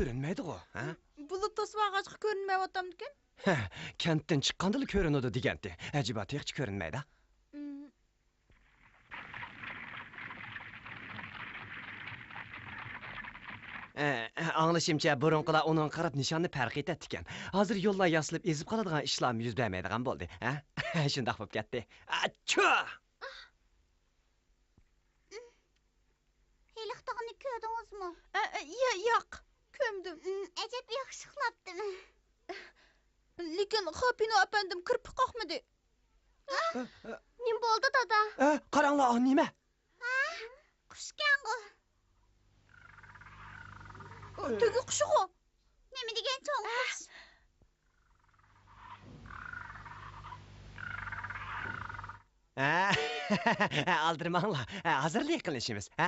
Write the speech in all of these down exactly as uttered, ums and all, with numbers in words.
كۆرۈنمەيدىغۇ، ھە؟ بۇلۇت توسۇۋالغاچقا كۆرۈنمەيۋاتامدىكەن؟ ھە، كەنتتىن چىققاندىلا كۆرۈنىدۇ دېگەنتى. ئەجەبا، تېخىچە كۆرۈنمەيدۇ. ئە، ئاڭلىشىمچە، بۇرۇنقىلار ئۇنىڭغا قاراپ نىشاننى پەرق ئېتەتتىكەن. ھازىر يوللار ياسىلىپ، ئېزىپ قالىدىغان ئىشلارمۇ يۈز بەرمەيدىغان بولدى، ھە؟ شۇنداق بولۇپ كەتتى. ئاچچۇ! ھېلىقى تاغنى كۆردىڭىزمۇ؟ ئە، ئە، يا-، ياق، كۆرمىدىم. ئەجەب ياخشى ئۇخلاپتىمەن. لېكىن خاپىنو ئەپەندىم كىرىپ قاقمىدى. نېمە بولدى، دادا؟ ئە، قاراڭلار، ئا، نېمە؟ ھە؟ قۇشكەنغۇ. تۆگە قۇشىغۇ. نېمە دېگەن چوڭ قۇش؟ ھە؟ ئالدىرىماڭلار. ھە، ھازىرلا يېقىنلىشىمىز. ھە؟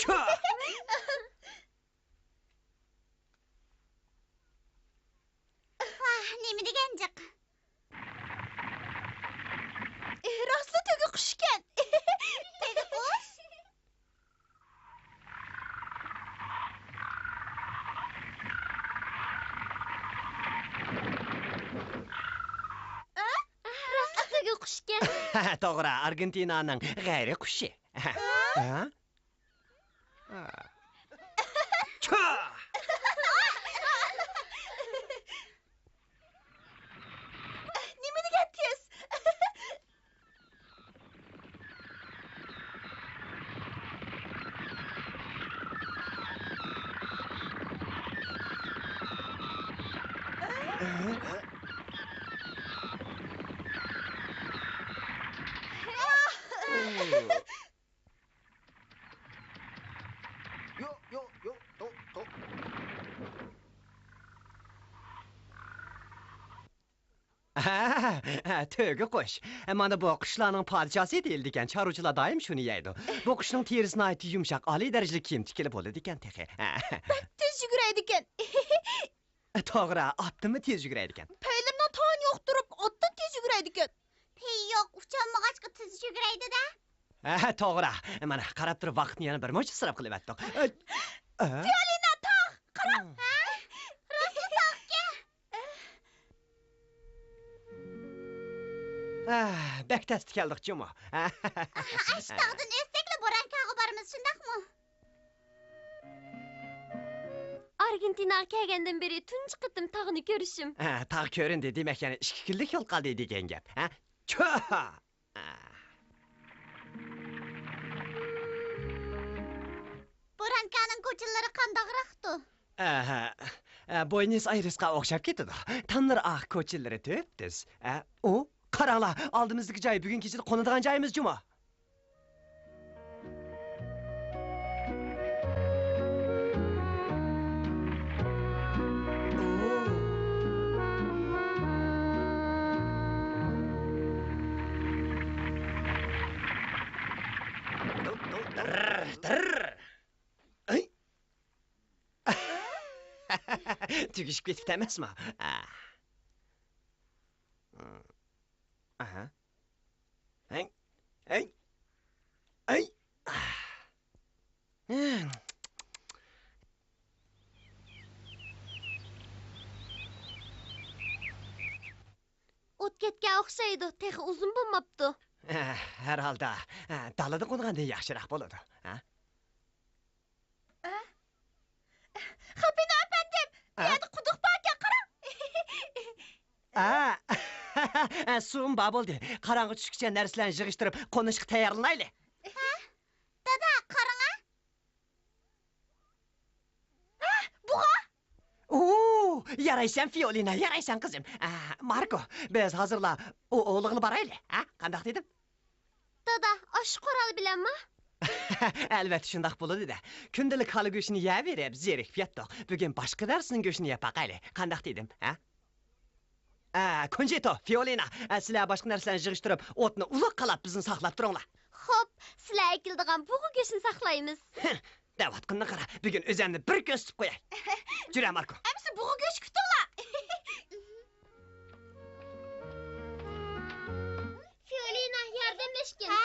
چۇ! ۋاھ، نېمە دېگەن جىق! راستلا تۆگە قۇشكەن. تۆگە قۇش؟ ئە؟ راستلا تۆگە قۇشكەن. توغرا، ئارگېنتىنانىڭ غەيرىي قۇشى. ھە؟ نېمە دېگەن تېز! يو، يو، يو، تو، تو. ھە، ھە، تۆگە قۇش. مانا بۇ قۇشلارنىڭ پادىشاھى دېيىلىدىكەن، چارۋىچىلار دائىم شۇنى يەيدۇ. بۇ قۇشنىڭ تېرىسى ناھايىتى يۇمشاق، ئالىي دەرىجىلىك كىيىم تىككىلى بولىدىكەن تېخى. بەك تېز يۈگۈرەيدىكەن. توغرا، ئاتتىنمۇ تېز يۈگۈرەيدىكەن. پەيلىرىنىڭ تايىنى يوق تۇرۇپ، ئاتتىن تېز يۈگۈرەيدىكەن. پېيى يوق، ئۇچالمىغاچقا تېز يۈگۈرەيدۇ-دە. ھە، توغرا. مانا، قاراپ تۇرۇپ ۋاقىتنى يەنە بىرمۇنچە ئىسراپ قىلىۋەتتۇق. ئە، ئە. فىئولىنا، تاغ، قارا. ھە؟ راستلا تاغكەن. ئە، بەك تەستە كەلدۇق جۇمۇ. ئاشۇ تاغدىن ئۆتسەكلا بۇرانكاغا بارىمىز، شۇنداقمۇ؟ ئارگېنتىناغا كەلگەندىن بېرى تۇنجى قېتىم تاغنى كۆرۈشۈم. ھە، تاغ كۆرۈندى، دېمەك، يەنە ئىككى كۈنلۈك يول قالدى دېگەن گەپ، ھە؟ چۇھ! بۇرانكانىڭ كوچىلىرى قانداقراقتۇ؟ ئەھە، ئە، بوينېس ئايرېسقا ئوخشاپ كېتىدۇ. تاملىرى ئاق، كوچىلىرى تۈپتۈز. ئە، ئۇ، قاراڭلار، ئالدىمىزدىكى جاي بۈگۈن كېچىدە قونىدىغان جايىمىز جۇمۇ. تۈگىشىپ كېتىپتۇ ئەمەسمۇ؟ ئاھ. ئاھا. ھەي، ھەي، ھەي. ئوت كەتكەن ئوخشايدۇ، تېخى ئۇزۇن بولماپتۇ. ھەرھالدا، دالىدا قونغاندىن ياخشىراق بولىدۇ. ھە؟ خاپىنو ئەپەندىم، بۇ يەردە قۇدۇق باركەن، قاراڭ. ھە. سۇمۇ بار بولدى. قاراڭغۇ چۈشكىچە نەرسىلەرنى يىغىشتۇرۇپ، قونۇشقا تەييارلىنايلى. ھە؟ دادا، قاراڭا. ھە، بۇغا. ئۇ، يارايسەن، فىئولىنا، يارايسەن، قىزىم. ئە، ماركو، بىز ھازىرلا ئۇ ئوۋلىغىلى بارايلى. ھە، قانداق دېدىم؟ دادا، ئاشۇ قورال بىلەنمۇ؟ ئەلۋەتتە، شۇنداق بولىدۇ-دە. كۈندىلىك كالا گۆشىنى يەۋېرىپ، زېرىكىپ ياتتۇق. بۈگۈن باشقا نەرسىنىڭ گۆشىنى يەپ باقايلى. قانداق دېدىم، ھە؟ ئە، كونجىتو، فىئولىنا، ئە، سىلەر باشقا نەرسىلەرنى يىغىشتۇرۇپ، ئوتنى ئۇلۇغ قالاپ، بىزنى ساقلاپ تۇرۇڭلار. خوپ، سىلەر ئەكېلىدىغان بۇغا گۆشىنى ساقلايمىز. دەۋاتقىنىنى قارا، بۈگۈن ئۆزەمنى بىر كۆرسىتىپ قوياي. جۈرە، ماركو. ئەمىسە بۇغا گۆشى كۈتۈڭلار. فىئولىنا، ياردەملەشكىن. ھە؟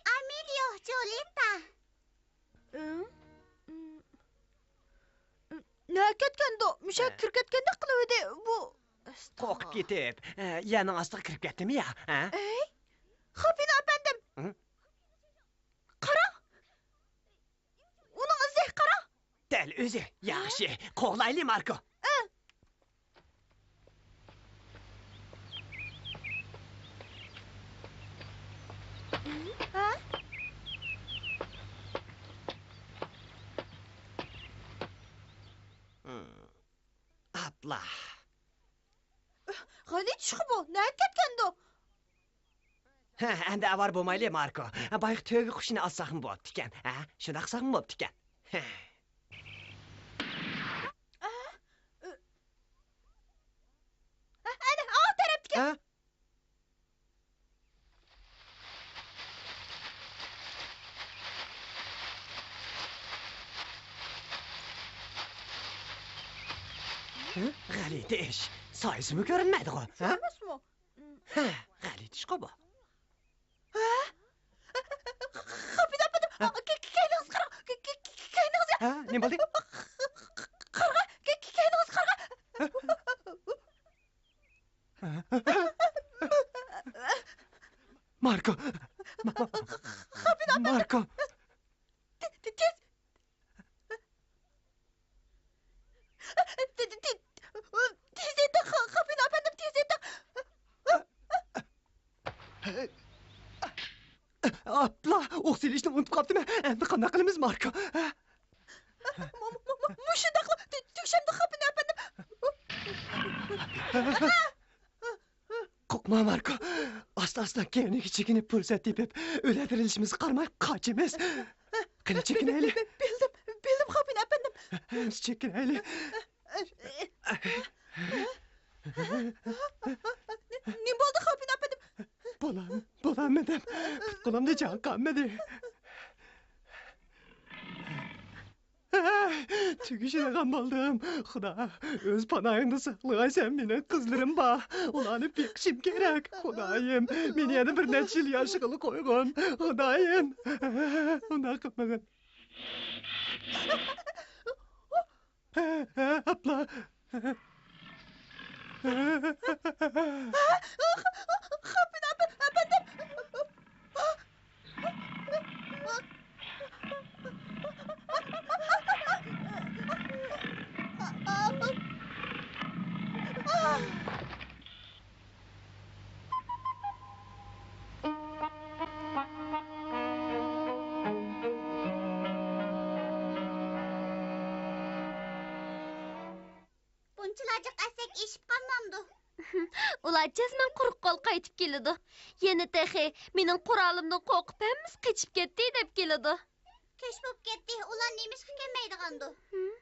ئامېلىيو، جۇلىيېتتا. ئىم؟ ئىم. نە؟ كەتكەندۇ؟ مۇشۇ ھە. كىرىپ كەتكەندەك قىلىۋىدى بۇ. قورقۇپ كېتىپ، ئە، يەرنىڭ ئاستىغا كىرىپ كەتتىمۇ يا؟ ھە؟ ئەي، خاپىنو ئەپەندىم. ھە؟ قاراڭ. ئۇنىڭ ئىزى، قاراڭ. دەل ئۆزى. ياخشى، قوغلايلى، ماركو. ئە. ھە؟ ئاپلا. غەلىتە ئىشقۇ بۇ، نەگە كەتكەندۇ؟ ھە، ئەمدى ئاۋارە بولمايلى، ماركو. بايىقى تۆگە قۇشىنى ئالساقمۇ بوپتىكەن. ھە، شۇنداق قىلساقمۇ بوپتىكەن. ھە. ئە، ئە، ئەنە، ئاۋۇ تەرەپتىكەن. ھە؟ ھە؟ غەلىتە ئىش. سايىسىمۇ كۆرۈنمەيدىغۇ، ھە؟ ئەمەسمۇ؟ ھە، غەلىتە ئىشقۇ بۇ. ھە؟ خاپىنو ئەپەندىم، ھە؟ كەينىڭىزگە قاراڭ، كەينىڭىزگە. ھە، نېمە بولدى؟ قارىغا، كەينىڭىزگە قارىغا. ماركو! ما-، ما-، خاپىنو ئەپەندىم. ماركو! تېز، تېز، تېز. تېز، تېز، تېز. تېز ئېيتىڭ، خا-، خاپىنو ئەپەندىم، تېز ئېيتىڭ. ئاپلا، ئوق سېلىشنى ئۇنتۇپ قاپتىمەن. ئەمدى قانداق قىلىمىز، ماركو؟ ھە؟ مۇ-، مۇ-، مۇ-، مۇشۇنداقلا تۈ-، تۈگىشەمدۇ، خاپىنو ئەپەندىم. قورقما، ماركو. ئاستا-ئاستا كەينىگە چېكىنىپ، پۇرسەت تېپىپ، ئۆلە تىرىلىشىمىزگە قارىماي قاچىمىز. قېنى، چېكىنەيلى. بىلدىم، بىلدىم، خاپىنو ئەپەندىم. ئەمدى چېكىنەيلى. نېمە بولدى، خاپىنو ئەپەندىم؟ بولا-، بولالمىدىم. پۇت-قولۇمدا جان قالمىدى. تۈگىشىدىغان بولدۇم. خۇدا، ئۆز پاناھىڭدا ساقلىغايسەن مېنىڭ قىزلىرىم بار. ئۇلارنى بېقىشىم كېرەك. خۇدايىم، مېنى يەنە بىر نەچچە يىل ياشىغىلى قويغىن. خۇدايىم، ئۇنداق قىلمىغىن. ئاپلا. خاپىنو ئەپەندىم. بۇنچىلا جىق ئەتسەك ئېشىپ قالمامدۇ؟ ئۇلار جەزمەن قۇرۇق قول قايتىپ كېلىدۇ. يەنە تېخى، مېنىڭ قورالىمدىن قورقۇپ ھەممىسى قېچىپ كەتتى دەپ كېلىدۇ. كەچ بولۇپ كەتتى، ئۇلار نېمىشقا كەلمەيدىغاندۇ؟ ھىم؟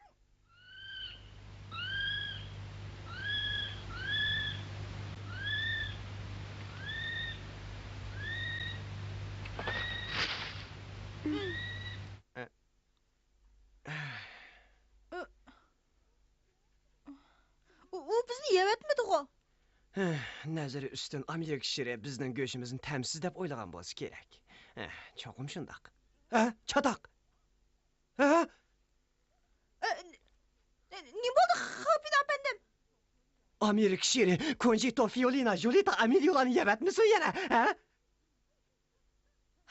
ئۇ، ئۇ بىزنى يەۋەتمىدىغۇ؟ ھە، نەزىرى ئۈستۈن ئامېرىكا شىرى بىزنىڭ گۆشىمىزنى تەمسىز دەپ ئويلىغان بولسا كېرەك. ھە، چوقۇم شۇنداق. ھە، چاتاق! ھە؟ ئە، ن-، ن-، نېمە بولدى، خاپىنو ئەپەندىم؟ ئامېرىكا شىرى كونجىتو، فىيولىنا، ژۇلىتا، ئامېلىيالارنى يەۋەتمىسۇن يەنە، ھە؟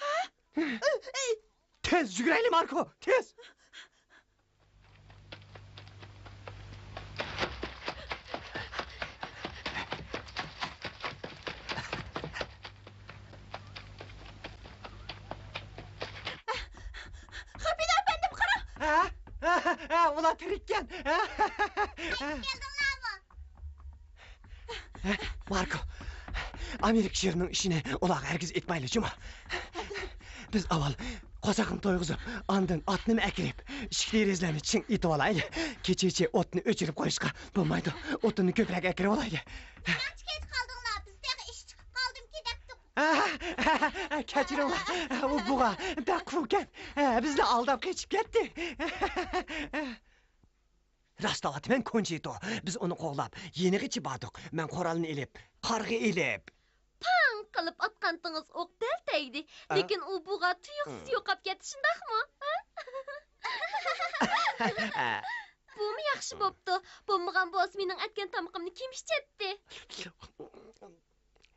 ھە؟ تېز يۈگۈرەيلى، ماركو، تېز! خاپىنو ئەپەندىم، قاراڭ! ھە؟ ھە، ھە، ھە، ئۇلار تىرىككەن! ھە؟ قايتىپ كەلدىڭلارمۇ؟ ھە، ماركو، ئامېرىكا شىرىنىڭ ئىشىنى ئۇلارغا ھەرگىز ئېيتمايلى، جۇمۇ. بىز ئاۋۋال قورساقنى تويغۇزۇپ، ئاندىن ئاتنىمۇ ئەكىرىپ، ئىشىك دېرىزىلەرنى چىڭ ئېتىۋالايلى. كېچىچە ئوتنى ئۆچۈرۈپ قويۇشقا بولمايدۇ. ئوتۇننى كۆپرەك ئەكىرىۋالايلى. نەچچە كەچ قالدىڭلار؟ بىز تېخى ئىش چىقىپ قالدىم كېتەپتۇ. ھە، ھە، ھە، ھە، كەچۈرۈڭلار. ئۇ بۇغا بەك قۇۋكەن. ھە، بىزنى ئالداپ قېچىپ كەتتى. راست دەۋاتىمەن، كونچىتو. بىز ئۇنى قوغلاپ، يېنىغىچە باردۇق. مەن قورالنى ئېلىپ، قارغا ئېلىپ. پاڭ قىلىپ ئاتقانتىڭىز ئوق دەل تەگدى. ئە؟ لېكىن ئۇ بۇغا تۇيۇقسىز ھىم. يوقاپ كەتتى، شۇنداقمۇ؟ ھە؟ ئە. بۇمۇ ياخشى بوپتۇ. بولمىغان بولسا مېنىڭ ئەتكەن تامىقىمنى كىم ئىچەتتى؟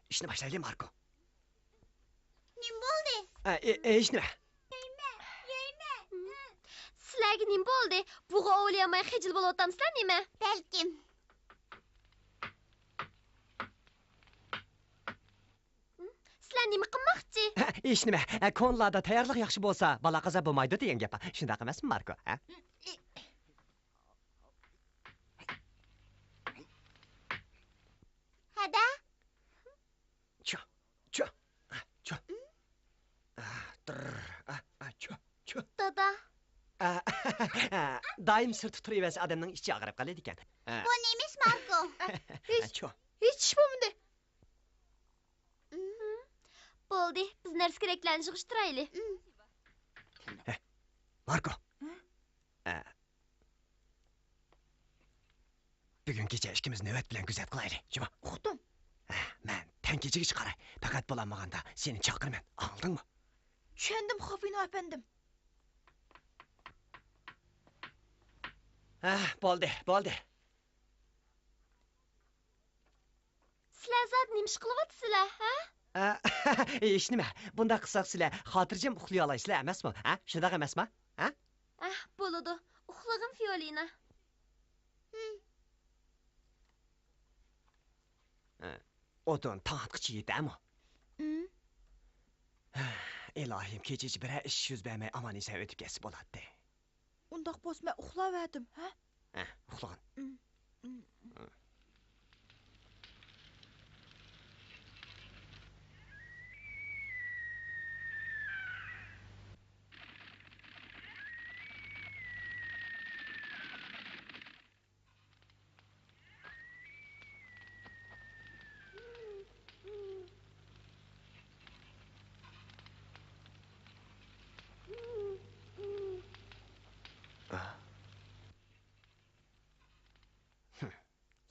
ئىشنى باشلايلى، ماركو. نېمە بولدى؟ ئە، ئە، ئە، ھېچنېمە. يەيمەن، يەيمەن. سىلەرگە نېمە بولدى؟ بۇغا ئوۋلىيالماي خىجىل بولۇۋاتامسىلەر نېمە؟ بەلكىم. سىلەر نېمە قىلماقچى؟ ھېچنېمە. كونىلاردا تەييارلىق ياخشى بولسا، بالا-قازا بولمايدۇ دېگەن گەپ بار. شۇنداق ئەمەسمۇ، ماركو؟ ھە؟ ھەدە؟ چۇ، چۇ، چۇ. دىرر، چۇ، چۇ. دادا. دائىم سىرتتا تۇرۇۋەرسە، ئادەمنىڭ ئىچى ئاغرىپ قالىدىكەن. بۇ نېمە ئىش، ماركو؟ ھېچ، چۇ. ھېچ ئىش بولمىدى. بولدى، بىز نەرسە-كېرەكلەرنى يىغىشتۇرايلى. ھە، ماركو. ھە؟ ئە. بۈگۈن كېچە ئىككىمىز نۆۋەت بىلەن گۈزەت قىلايلى، جۇمۇ. ئۇقتۇم. ھە، مەن تەڭ كېچىگىچە قاراي. پەقەت بولالمىغاندا سېنى چاقىرىمەن، ئاڭلىدىڭمۇ؟ چۈشەندىم، خوفىنو ئەپەندىم. ھە، بولدى، بولدى. سىلەر زادى نېمە ئىش قىلىۋاتىسىلەر، ھە؟ ئە، ھېچنېمە. بۇنداق قىلساق سىلەر خاتىرجەم ئۇخلىيالايسىلەر ئەمەسمۇ؟ ھە؟ شۇنداق ئەمەسما؟ ھە؟ ئەھ، بولىدۇ. ئۇخلىغىن، فىئولىنا. ھە. ئوتۇن تاڭ ئاتقىچە يېتەرمۇ؟ ئىلاھىم، كېچىچە بىرەر ئىش يۈز بەرمەي ئامان-ئېسەن ئۆتۈپ كەتسە بولاتتى. ئۇنداق بولسا مەن ئۇخلاۋەتتىم، ھە؟ ھە، ئۇخلىغىن.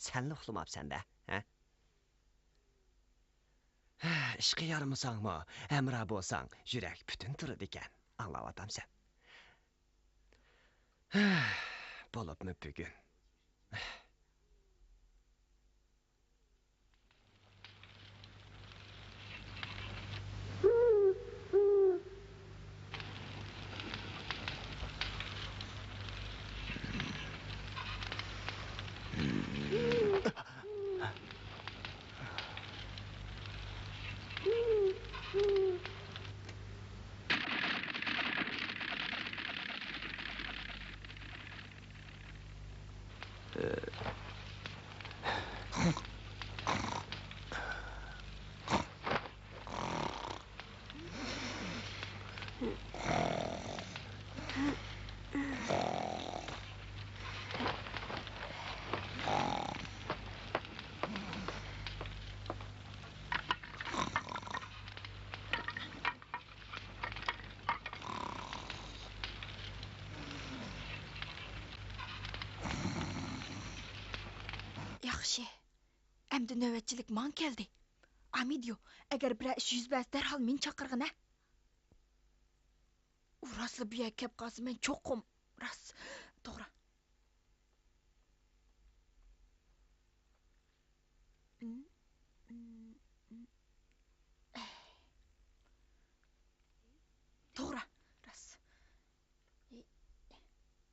سەنلا ئۇخلىماپسەن-دە، ھە؟ ئىشقا يارىمىساڭمۇ، ھەمراھ بولساڭ، يۈرەك پۈتۈن تۇرىدىكەن. ئاڭلاۋاتامسەن؟ بولۇپمۇ بۈگۈن. ياخشى. ئەمدى نۆۋەتچىلىك ماڭا كەلدى. ئامىدىيو، ئەگەر بىرەر ئىش يۈز بەرسە، دەرھال مېنى چاقىرغىن، ھە؟ ئۇ راسلا بۇ يەرگە كەپ قالسا، مەن چوقۇم راست، توغرا. توغرا، راست.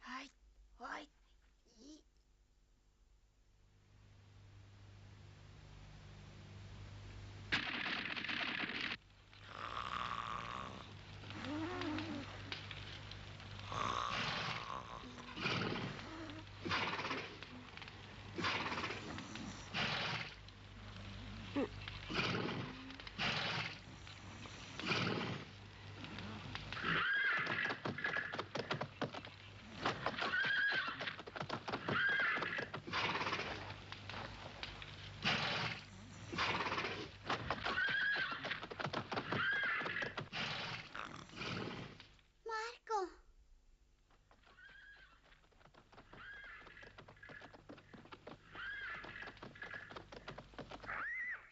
ھاي، ھاي. ماركو.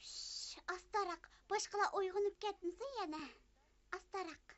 شش، ئاستاراق، باشقىلار ئويغىنىپ كەتمىسۇن يەنە. ئاستاراق.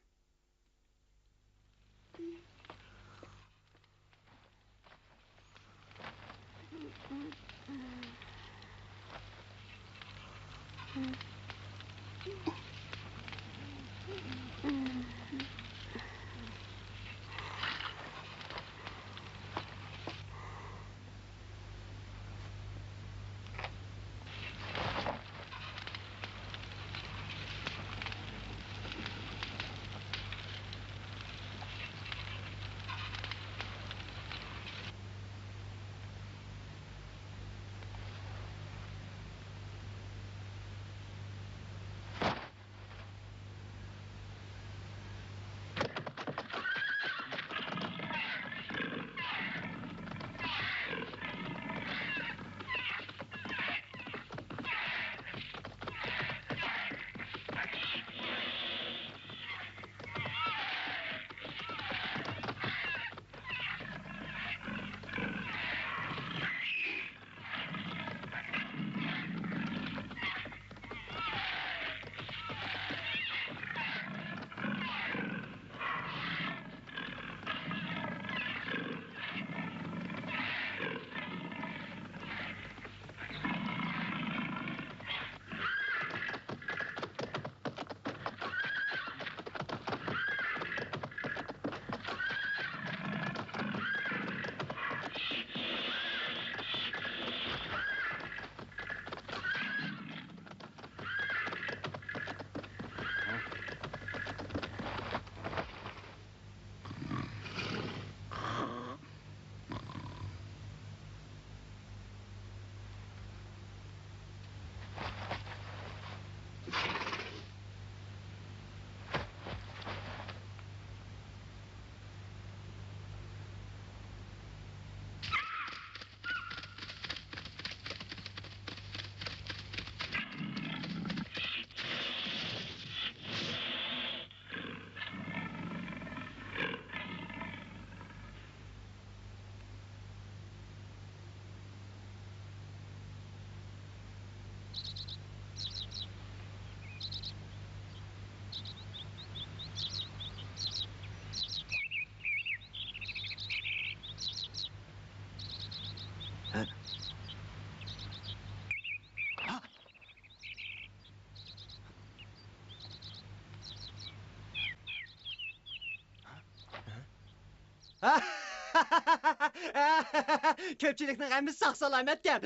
كۆپچىلىكنىڭ ھەممىسى ساق سالامەتكەن.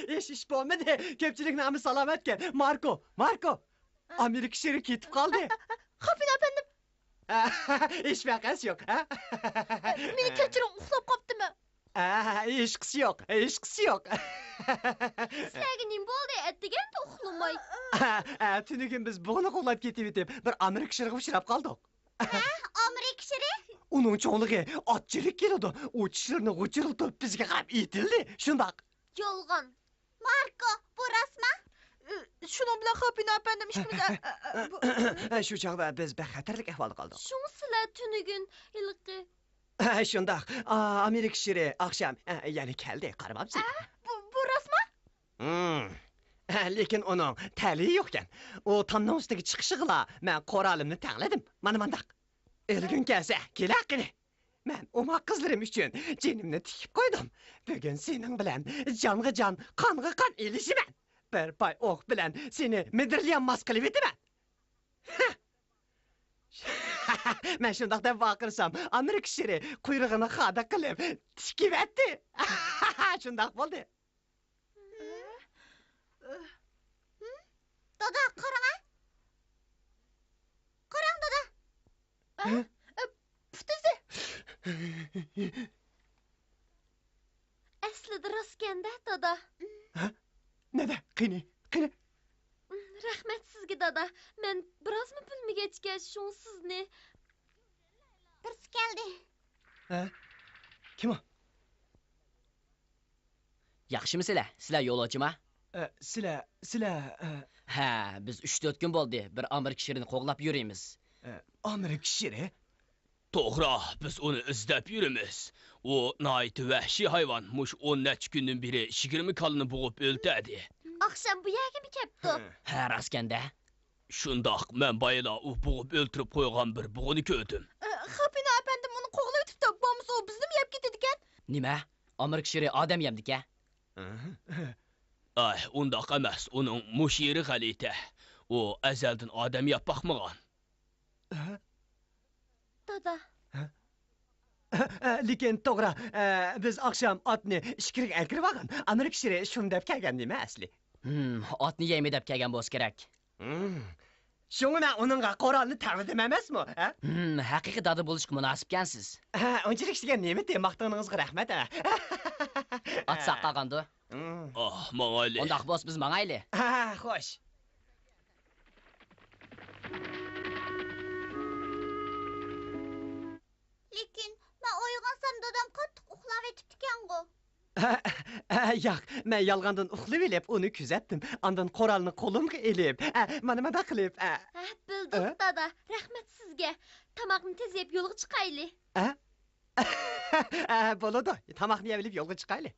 ھېچ ئىش بولمىدى. كۆپچىلىكنىڭ ھەممىسى سالامەتكەن. ماركو، ماركو، ئامېرىكا شىرى كېتىپ قالدى. خاپىنى ئەپەندىم. ھېچ ۋەقەسى يوق. مېنى كەچۈرۈڭ، ئۇخلاپ قاپتىمەن. ھېچقىسى يوق، ھېچقىسى يوق. سىلەرگە نېمە بولدى؟ ئەتىگەندە ئۇخلىماي. تۈنۈگۈن بىز بۇغىنى قوغلاپ كېتىۋېتىپ، بىر ئامېرىكا شىرىغا ئۇچراپ قالدۇق. ھە؟ ئامېرىكا شىرى؟ ئۇنىڭ چوڭلۇقى ئاتچىلىك كېلىدۇ. ئۇ چىشلىرىنى غۇچۇرلىتىپ بىزگە قاراپ ئېتىلدى. شۇنداق. يالغان. ماركو، بۇ راستما؟ ئى، شۇنىڭ بىلەن خاپىنى ئەپەندىم ئىككىمىز، ئە، ئە، ئە، بۇ شۇ چاغدا بىز بەك خەتەرلىك ئەھۋالدا قالدۇق. شۇڭا سىلەر تۈنۈگۈن ھېلىقى. شۇنداق. ئا، ئامېرىكا شىرى ئاخشام، ئە، يەنە كەلدى، قارىمامسىز؟ ئە، بۇ، بۇ راستما؟ ھىم. ئە، لېكىن ئۇنىڭ تەلىيى يوقكەن. ئۇ تامنىڭ ئۈستىگە چىقىشىغىلا مەن قورالىمنى تەڭلىدىم. مانا مانداق. ئۆلگۈڭ كەلسە، كېلە قېنى. مەن ئوماق قىزلىرىم ئۈچۈن جېنىمنى تىكىپ قويدۇم. بۈگۈن سېنىڭ بىلەن جانغا جان، قانغا قان ئېلىشىمەن. بىر پاي ئوق بىلەن سېنى مىدىرلىيالماس قىلىۋېتىمەن. مەن شۇنداق دەپ ۋارقىرىسام، ئامېرىكا شىرى قۇيرۇقىنى خادا قىلىپ تىكىۋەتتى. شۇنداق بولدى. دادا، قاراڭا. قاراڭ، دادا. ھە؟ ئە، پۇت ئىزى. ئەسلىدە راستكەندە، دادا. ھە؟ نەدە؟ قېنى، قېنى. رەھمەت سىزگە، دادا. مەن بىرازمۇ بىلمىگەچكە، شۇڭا سىزنى. بىرسى كەلدى. ھە؟ كىم ئۇ؟ ياخشىمۇ سىلەر؟ سىلەر يولۇچىما؟ ئە، سىلەر، سىلەر، ئە، ھە، بىز ئۈچ تۆت كۈن بولدى، بىر ئامېرىكا شىرىنى قوغلاپ يۈرىمىز. ئە، ئامېرىكا شىرى؟ توغرا، بىز ئۇنى ئىزدەپ يۈرىمىز. ئۇ ناھايىتى ۋەھشىي ھايۋان، مۇشۇ ئون نەچچە كۈندىن بېرى يىگىرمە كالىنى بوغۇپ ئۆلتۈردى. ئاخشام بۇ يەرگىمۇ كەپتۇ؟ ھە. ھە، راستكەندە. شۇنداق، مەن بايىلا ئۇ بوغۇپ ئۆلتۈرۈپ قويغان بىر بۇغىنى كۆردۈم. ئە، خاپىنو ئەپەندىم ئۇنى قوغلىۋېتىپتۇ، بولمىسا ئۇ بىزنىمۇ يەپ كېتىدىكەن. نېمە؟ ئامېرىكا شىرى ئادەم يەمدىكەن؟ ئاي، ئۇنداق ئەمەس، ئۇنىڭ مۇشۇ يېرى غەلىتە. ئۇ ئەزەلدىن ئادەم يەپ باقمىغان. دادا. لېكىن توغرا، بىز ئاخشام ئاتنى ئىچكىرىگە ئەكىرىۋالغان. ئامېرىكا شىرى شۇنى دەپ كەلگەن نېمە ئەسلى؟ ھىم، ئاتنى يەيمەن دەپ كەلگەن بولسا كېرەك. ھىم. شۇڭا مەن ئۇنىڭغا قورالنى تەڭلىدىم ئەمەسمۇ، ھە؟ ھىم، ھەقىقىي دادا بولۇشقا مۇناسىپكەنسىز. ھە، ئۇنچىلىك سىزگە نېمىتى، ماختىغىنىڭىزغا رەھمەت، ھە. ئات ساق قالغاندۇ؟ ھىم. ئاھ، ماڭايلى. ئۇنداق بولسا بىز ماڭايلى. ھە، خوش. لېكىن مەن ئويغانسام دادام قاتتىق ئۇخلاۋېتىپتىكەنغۇ. ياق، مەن يالغاندىن ئۇخلىۋېلىپ ئۇنى كۆزەتتىم. ئاندىن قورالنى قولۇمغا ئېلىپ، مانا مۇنداق قىلىپ. ھە، بىلدۇق، دادا. رەھمەت سىزگە. تاماقنى تېز يەپ يولغا چىقايلى. بولىدۇ، تاماقنى يەۋېلىپ يولغا چىقايلى.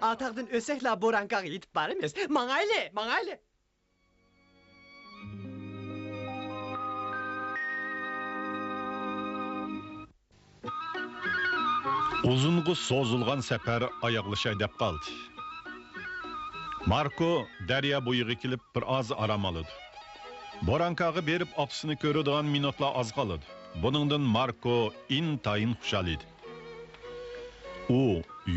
ئاتاغدىن ئۆتسەكلا بورانكاغا يېتىپ بارىمىز. ماڭايلى، ماڭايلى. ئۇزۇنغا سوزۇلغان سەپەر ئاياغلىشاي دەپ قالدى. ماركو دەريا بويىغا كېلىپ بىر ئاز ئارام ئالىدۇ. بورانكاغا بېرىپ ئاپىسىنى كۆرىدىغان مىنۇتلار ئاز قالىدۇ. بۇنىڭدىن ماركو ئىنتايىن خۇشال ئىدى. ئۇ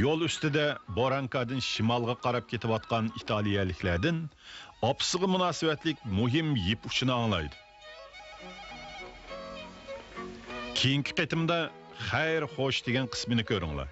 يول ئۈستىدە بورانكادىن شىمالغا قاراپ كېتىۋاتقان ئىتالىيەلىكلەردىن ئاپىسىغا مۇناسىۋەتلىك مۇھىم يىپ ئۇچىنى ئاڭلايدۇ. كېيىنكى قېتىمدا خەير خوش دېگەن قىسمىنى كۆرۈڭلار.